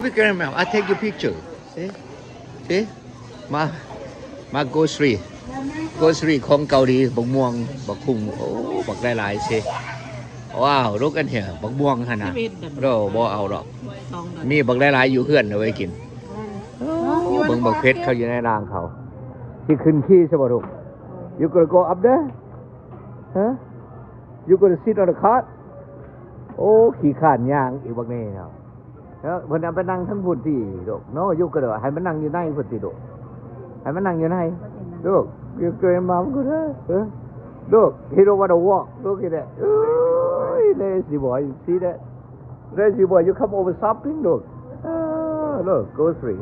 Big camera, I take your picture. See? See? ມາ ມາ grocery. Grocery ຂອງເກົາຫຼີ ບັກມ່ວງ ບັກຄຸ່ງ ໂອ້ ບັກຫຼາຍໆ ຊິ. Wow, look at here. ບັກມ່ວງຫັ້ນນະ. ໂດ ບໍ່ເອົາດອກ. ມີບັກຫຼາຍໆ ຢູ່ເຮືອນເອົາໄວ້ກິນ. ໂອ້ ເບິ່ງບັກເຜັດເຂົາຢູ່ໃນລ່າງເຂົາ. ຊິຂຶ້ນຂີ່ຊະບໍ່ລູກ? You gonna go up there? Huh? You gonna sit on the cart? ໂອ້ ຂີ້ຄ້ານຍ່າງອີກບັກນີ້ເນາະ. ເອີ ເພິ່ນເອົາໄປນັ່ງທາງພຸ້ນຕິລູກ. No, you gonna ໃຫ້ມັນນັ່ງຢູ່ໃນພຸ້ນຕິລູກ. ໃຫ້ມັນນັ່ງຢູ່ໃນ. Look, your grandma gonna, ເອີ look, he don't wanna walk. Look at that. ເອີຍ lazy boy, you see that? Lazy boy, you come over shopping, look. ເອີ look, grocery.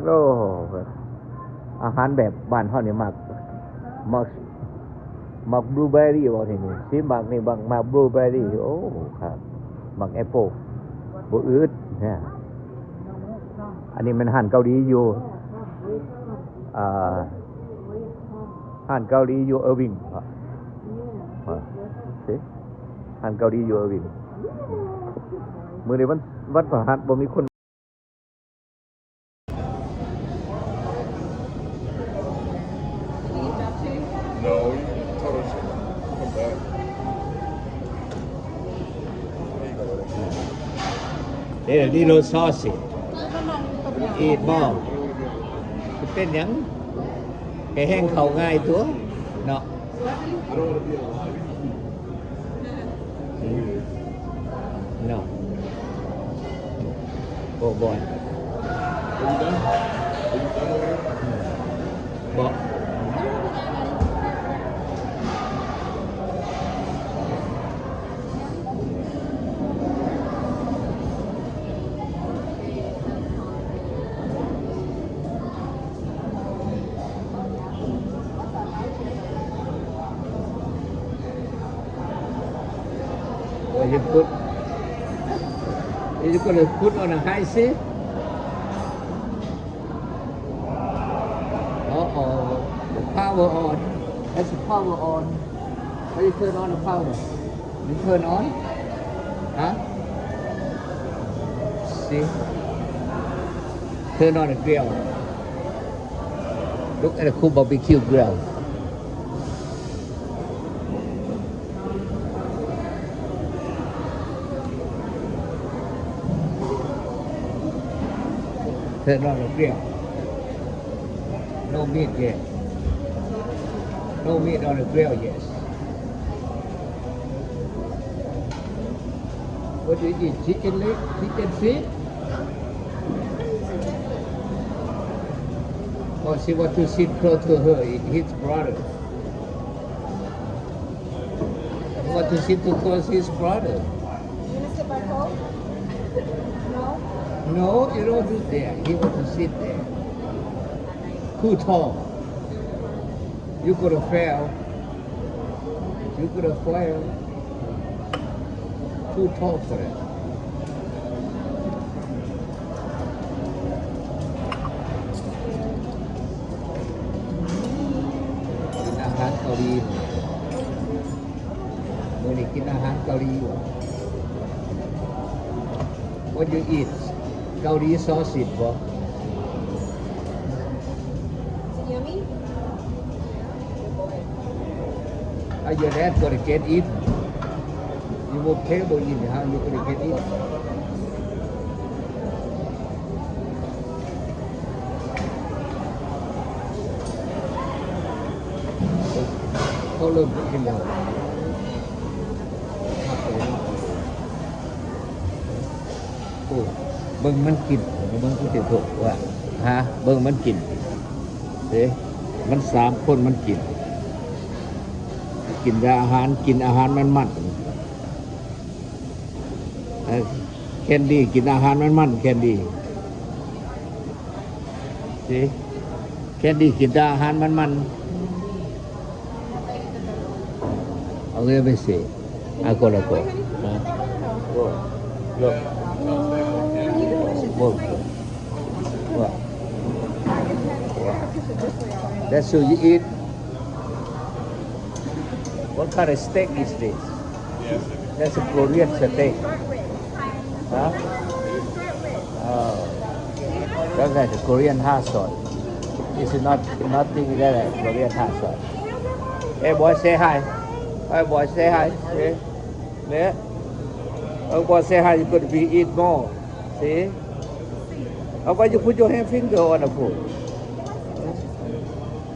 ໂອ້ ອາຫານແບບບ້ານເຮົານີ້ມັກ ມັກ ມັກບລູເບີຣີບໍ່ ທີ່ນີ້ ຊິມັກນີ້ ມັກ ມັກບລູເບີຣີ. ໂອ້ ຄັກ ມັກແອັບເປິ້ນ ບໍ່ອືດນະ. ອັນນີ້ແມ່ນຮ້ານເກົາຫຼີຢູ່ ອ່າ ຮ້ານເກົາຫຼີຢູ່ເອີວິງ. ເອີ ຊິ ຮ້ານເກົາຫຼີຢູ່ເອີວິງ. ມື້ນີ້ວັນ ວັນພະຫັດ ບໍ່ມີຄົນ. No, you can tell her to come back. There you go. There, little sausage. Eat more. ເປັນຫຍັງ? ແກແຮ່ງເຂົ້າງ່າຍຕົວະເນາະ. I don't wanna be alive. ເນາະ ໂອ້ ບອຍ Are you done? Are you done over here? ບໍ່. ເອີ ເຮັດພຸດ ເຮັດພຸດ ເຮັດພຸດ on the high seat. Oh, oh, the power on. That's the power on. How you turn on the power? You turn on? Huh? See? Turn on the grill. Look at the cool barbecue grill. Turn on the grill. No meat yet. No meat on the grill yet. What do you eat? Chicken leg? Chicken feet? Oh, she want to sit close to her, his brother. He want to sit too close his brother. You wanna sit by Cole? No? No, you don't sit there. He want to sit there. Too tall. You gonna fail. You gonna fail. Too tall for that. ກິນອາຫານເກົາຫຼີ ມື້ນີ້ກິນອາຫານເກົາຫຼີ. What you eat? ເກົາຫຼີ sausage ບໍ່? Yummy. Are your dad gonna get it? You won't tell me how you gonna get it. ເຂົາເລີ່ມກິນແລ້ວ ຄັກເລີຍເນາະ. ໂອ້ ເບິ່ງມັນກິນ ເບິ່ງມັນກິນ ໂທ້ ວ່າ ຫາ ເບິ່ງມັນກິນເດ້ ມັນສາມຄົນມັນກິນ ກິນແຕ່ອາຫານ ກິນອາຫານມັນໆ. ເອີ ແຄນດີ ກິນອາຫານມັນໆ ແຄນດີ ຊິ ແຄນດີ ກິນແຕ່ອາຫານມັນໆ. ເອົາເງິນໄປຊິ ອາໂກລາໂກ ນະ ໂອ້ ໂອ້ ໂອ້ That's what you eat? What kind of steak is this? That's a Korean steak. Huh? Look at the Korean hot sauce. It's not, nothing like Korean hot sauce. Hey, boy, say hi. Hey, boy, say hi. See? Yeah. Oh, boy, say hi. You could be eat more. See? How about you put your hand finger on the food?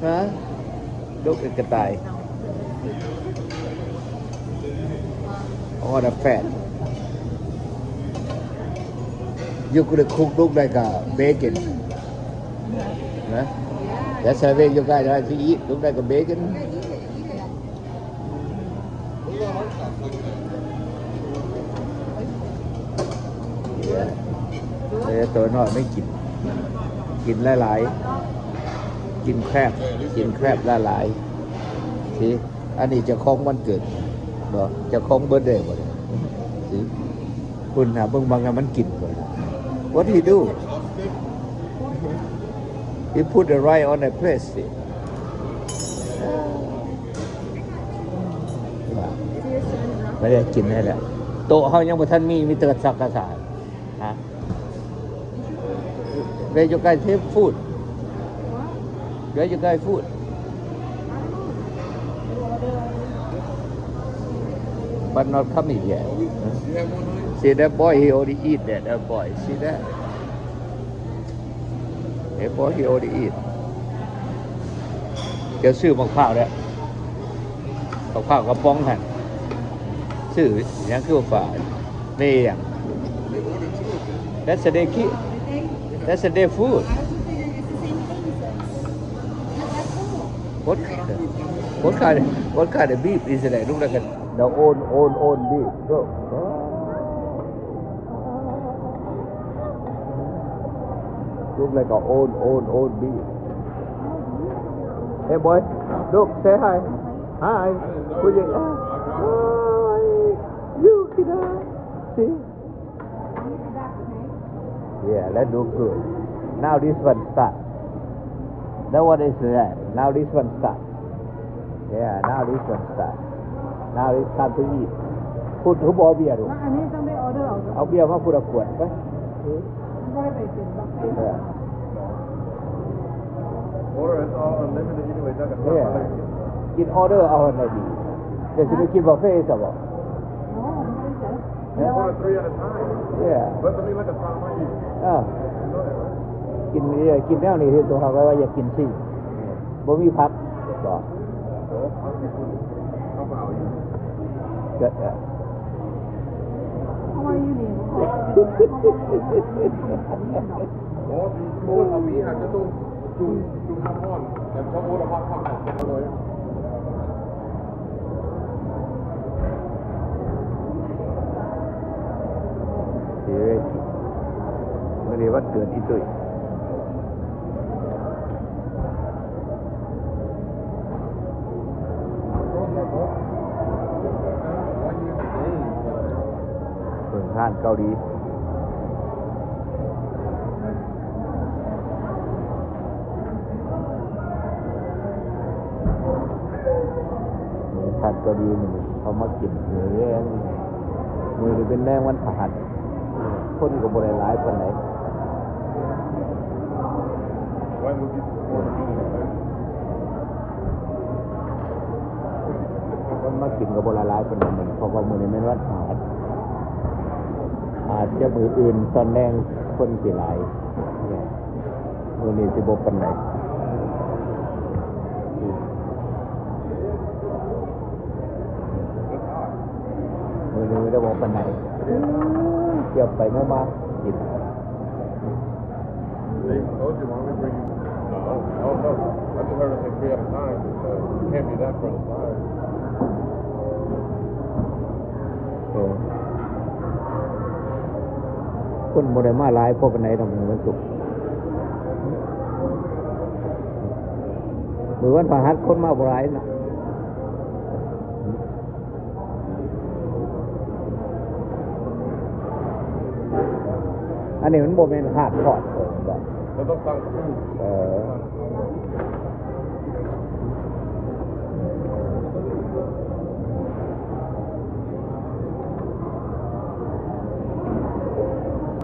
Huh? Look at ກະຕ່າຍ. All the fat. You could cook look like a bacon. Huh? That's the way you guys like to eat. Look like a bacon. ເອີ ຕົວນ້ອຍໄມ່ກິນ ກິນຫຼາຍໆ ກິນແຄບ ກິນແຄບຫຼາຍໆ. ຊິ ອັນນີ້ເຈົ້າຂອງວັນເກີດບໍ່? ເຈົ້າຂອງເບີດເດບໍ່ນີ້? ຊິ ຄຸນນະ ເບິ່ງບາງຢ່າງມັນກິນບໍ່? What he do? He put the rice on the plate ຊິ. ວ່າ Seriously, ໄດ້ກິນແລ້ວ ໂຕະເຮົາຍັງບໍ່ທັນມີ ມີແຕ່ສັງກະສານ. ຮະ? Where you guys have food? Where you guys food? But not coming yet. See that boy, he already eat that, that boy. See that? That boy, he already eat. ຈະຊື້ໝາກພ້າວແລ້ວ ໝາກພ້າວກະປ໋ອງຫັ້ນ ຊື້ຫຍັງຄືວ່າ ແມ່ນຫຍັງ? That's a day ki-, that's a day food. What, what kind, what kind of beef is that? Look like a, the old, old, old beef. Look. Look like a old, old, old beef. Hey, boy, look, say hi. Hi. Put your, hi. You, kiddo. See? Yeah, that look good. Now this one start. That one is that. Now this one start. Yeah, now this one start. Now it's time to eat. ພຸດ ຄືບໍ່ເອົາເບຍດູ? ອັນນີ້ຕ້ອງໄດ້ອໍເດີເອົາ ເອົາເບຍມາພຸດລະຂວດໄປ. ບໍ່ໄດ້ໄປເປັນບັບເຟ. Yeah. Order is all unlimited anyway. ກິນອໍເດີເອົາອັນໃດດີ? ຈະຊິໄປກິນບັບເຟຊະບໍ່? No, ບໍ່ໄດ້. Order three at a time. Yeah. ເອີ ກິນ ກິນແນວນີ້ ເຮັດຕົວເຮົາກໍວ່າຢາກກິນຊີ້ນ ບໍ່ມີຜັກບໍ່? ເອີ ເອີ ເພາະວ່າຢູ່ນີ້ ໂອ້ ເຂົາມີ ອາດຈະຕ້ອງຈຸ່ມ ຈຸ່ມນ້ຳຮ້ອນ ແຕ່ເຂົາບໍ່ລະມັດລະວັງ ເຂົາເລີຍ. ເອີ ມື້ນີ້ວັນເກີດອີຕຸ້ຍ ເບິ່ງຮ້ານເກົາຫຼີ. ນີ້ ທ່ານກໍດີ ມື້ນີ້ເຂົາມາກິນມື້ແລງ ມື້ນີ້ເປັນແລງວັນພະຫັດ ຄົນກໍບໍ່ໄດ້ຫຼາຍປານໃດ. ຄົນມາກິນກໍບໍ່ຫຼາຍປານໃດມື້ນີ້ ເພາະວ່າມື້ນີ້ແມ່ນວັນພະຫັດ ອາດຈະມື້ອື່ນຕອນແລງຄົນຊິຫຼາຍ. ມື້ນີ້ຊິບໍ່ປານໃດ ມື້ນີ້ໄດ້ບໍ່ປານໃດ ທ່ຽວໄປເນາະ ມາກິນ. They told you, why don't we bring you? No, no, no. I just heard it say three at a time, so it can't be that for the size. ເອີ ຄົນບໍ່ໄດ້ມາຫຼາຍພໍປານໃດດອກ ມື້ວັນສຸກ ມື້ວັນພະຫັດຄົນມາບໍ່ຫຼາຍນະ. ອັນນີ້ມັນບໍ່ແມ່ນຮາດທອດເອີ ມັນຕ້ອງຕັ້ງຄູ່ ເອີ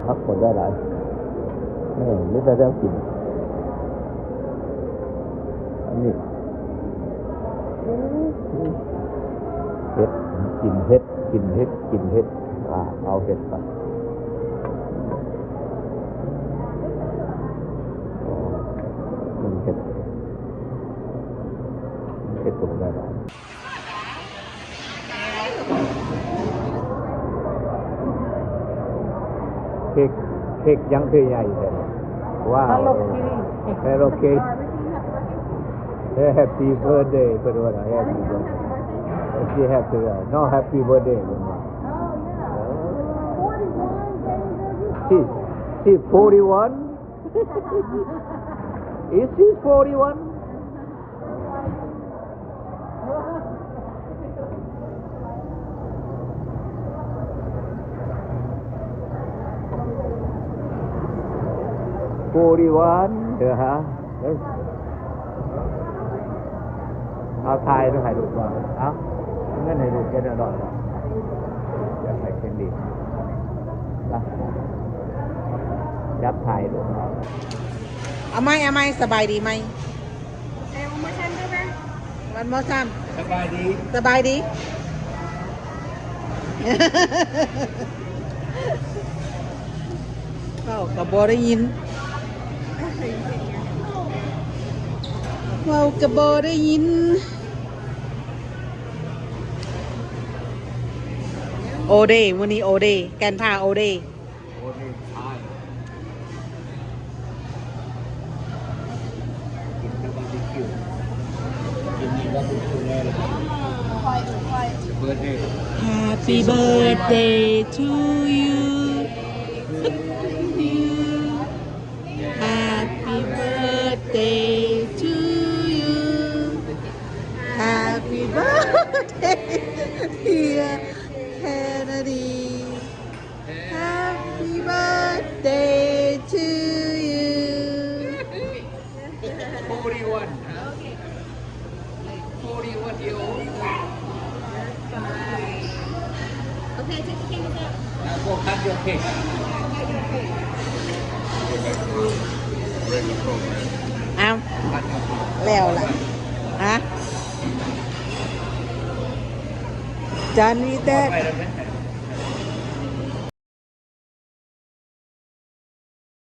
ພັກຜ່ອນໄດ້ຫຼາຍ. ເອີ ມີແຕ່ແນວກິນ ອັນນີ້ເຫັດ ກິນເຫັດ ກິນເຫັດ ກິນເຫັດ ອ່າ ເອົາເຫັດໄປ ອໍ ມັນເຫັດ ເຫັດຕົວໃຫຍ່ຫຼາຍ. ເຄັກ ເຄັກຫຍັງຄືໃຫຍ່ແທ້? ວ້າວ Hello Kitty. Hello Kitty. Happy birthday ເພິ່ນວ່າ Happy birthday. She have to, no, happy birthday ເພິ່ນວ່າ. She, she forty-one? Is she forty-one? Forty-one ເດີຮະ ເອົາຖ່າຍ ຖ່າຍຮູບກ່ອນ ເອົາເງິນໃຫ້ລູກເຈັດຮ້ອຍ ຢາກໃຫ້ເປັນດີ ຈັບຖ່າຍຮູບ ເອົາໃໝ່ ເອົາໃໝ່ ສະບາຍດີໃໝ່. Say it one more time, baby. One more time. ສະບາຍດີ ສະບາຍດີ ເວົ້າກໍບໍ່ໄດ້ຍິນ ເວົ້າກໍບໍ່ໄດ້ຍິນ. All day ມື້ນີ້ all day ແກ່ນພ້າ all day. All day time. ກິນກັບບາບີຄິວ ກິນກັບບາບີຄິວແນ່ເລີຍ. Happy birthday to you. Happy birthday to you. Happy birthday, dear Kennedy. Happy birthday to you. Forty-one. Forty-one year old. Okay, take the candles out. Now go cut your cake. ອ້າວ Cut your cake. ແລ້ວລະ ຮະ ຈານມີແຕ່ ເອົາໄປແລ້ວນະ.